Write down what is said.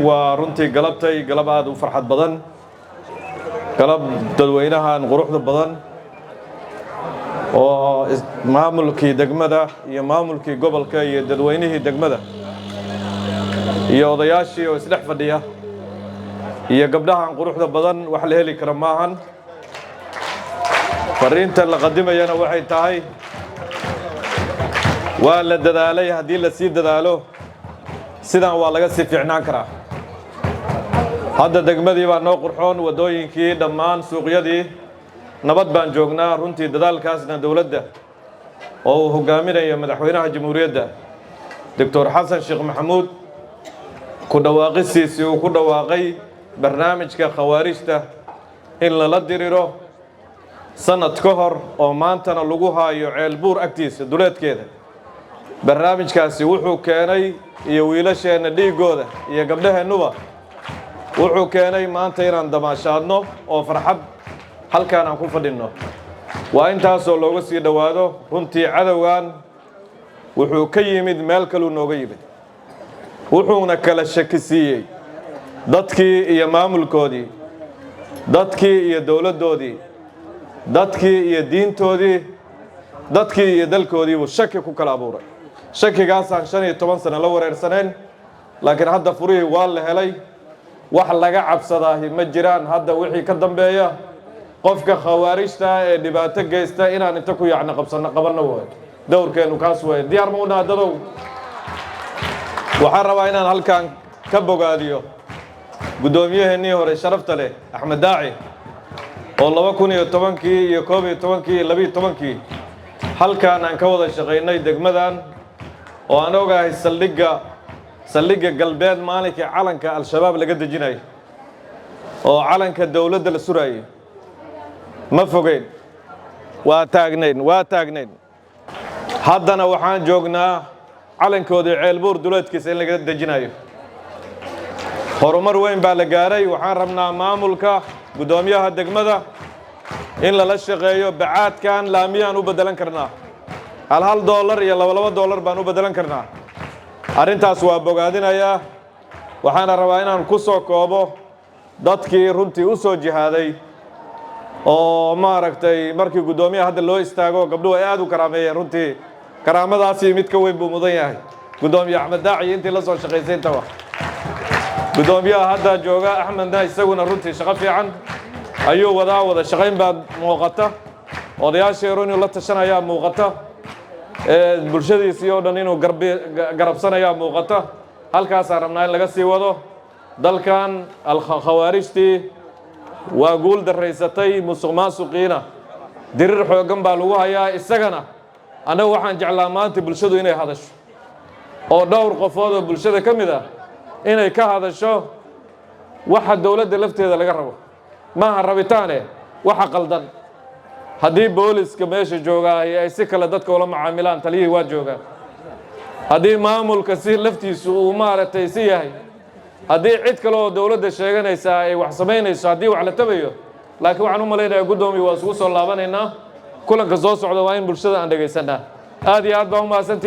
Waa runtii galabtay galab aada u farxad badan, galab dadweynahan quruxda badan oo maamulkii degmada iyo maamulkii gobolka iyo dadweynihii degmada iyo odayaashii oo isdhex fadhiya iyo gabdhahan quruxda badan, wax la heli kara maahan. Fariinta la qadimayana waxay tahay: waa la dadaalay, haddii la sii dadaalo sidan waa laga sii fiicnaan karaa. Hadda degmadii baa noo qurxoon, waddooyinkii dhammaan, suuqyadii, nabad baan joognaa. Runtii dadaalkaasna dowladda oo uu hogaaminayo Madaxweynaha Jamhuuriyadda, Doctor Xasan Sheekh Maxamuud, ku dhawaaqisiisii uu ku dhawaaqay barnaamijka khawaarijta in lala diriro sanad ka hor, oo maantana lagu haayo Ceelbuur agtiisa duleedkeeda, barnaamijkaasi wuxuu keenay, iyo wiilasheenna dhiiggooda iyo gabdhaheennuba, wuxuu keenay maanta inaan damaashaadno oo farxad halkaan aan ku fadhinno. Waa intaasoo looga sii dhowaado. Runtii cadowgan wuxuu ka yimid meel kaluu nooga yimid, wuxuuna kala shaki siiyey dadkii iyo maamulkoodii, dadkii iyo dowladdoodii, dadkii iyo diintoodii, dadkii iyo dalkoodii buu shaki ku kala abuuray. Shakigaasaan 15 sano la wareersanayn, laakiin hadda furihii waa la helay. Wax laga cabsadaahi ma jiraan. Hadda wixii ka dambeeya, qofka khawaarijta ee dhibaato geysta inaan inta ku yacno qabsano, qabanno waay. Dowrkeennu kaas waay. Diyaar ma unaha, dadow? Waxaan rabaa inaan halkan ka bogaadiyo guddoomiyaheennii hore sharafta leh, Axmed Daaci, oo 2010-kii iyo 11-kii iyo 12-kii halkan aan ka wada shaqaynay degmadan, oo aan ogahay saldhigga galbeed maalinkii calanka Al-Shabaab laga dejinayo oo calanka dowladda la suraayay. Ma fogeyn, waa taagnayn, waa taagnayn. Haddana waxaan joognaa calankoodii Ceelbuur duleedkiisa in laga dejinayo. Horumar weyn baa la gaaray. Waxaan rabnaa maamulka, guddoomiyaha degmada in lala shaqeeyo. Bacaadkan laamiyaan u beddelan karnaa, hal hal doolar iyo laba laba doolar baan u beddelan karnaa. Arrintaas waa bogaadinayaa. Waxaana rabaa inaan ku soo koobo dadkii runtii u soo jihaaday oo maaragtay markii guddoomiyaha hadda loo istaago, gabdhuhu ay aad u karaameeyeen. Runtii karaamadaasi mid ka weyn buu mudan yahay Guddoomiye Axmed Daaci, intii la soo shaqaysay intaba. Guddoomiyaha hadda jooga, Axmedna, isaguna runtii shaqo fiican ayuu wadaa. Wada shaqayn baa muuqata, odayaasheeru inuu la tashanayaa muuqata, bulshadiisii oo dhan inuu garabsanayaa muuqata. Halkaasaan rabnaa in laga sii wado. Dalkan khawaarijtii waa guul daraysatay, musuq maasuqiina dirir xooggan baa lagu hayaa isagana. Annagu waxaan jeclaa maanta bulshadu inay hadasho, oo dhowr qofood oo bulshada ka mid ah inay ka hadasho waxa dowladda lafteeda laga rabo. Maaha rabitaane, waxa qaldan. Haddii booliska meesha joogaahi ay si kale dadka ula macaamilaan, taliyihii waa joogaa. Haddii maamulka si laftiisu uu maaragtay si yahay, haddii cid kale oo dowladda sheeganaysaa ay wax samaynayso, haddii wax la tabayo. Laakiin waxaan u malaynayaa, guddoomiye, waa isugu soo laabanaynaa kulanka soo socda. Waa in bulshada aan dhegaysanaa. Aad iyo aad baa u mahadsantiin.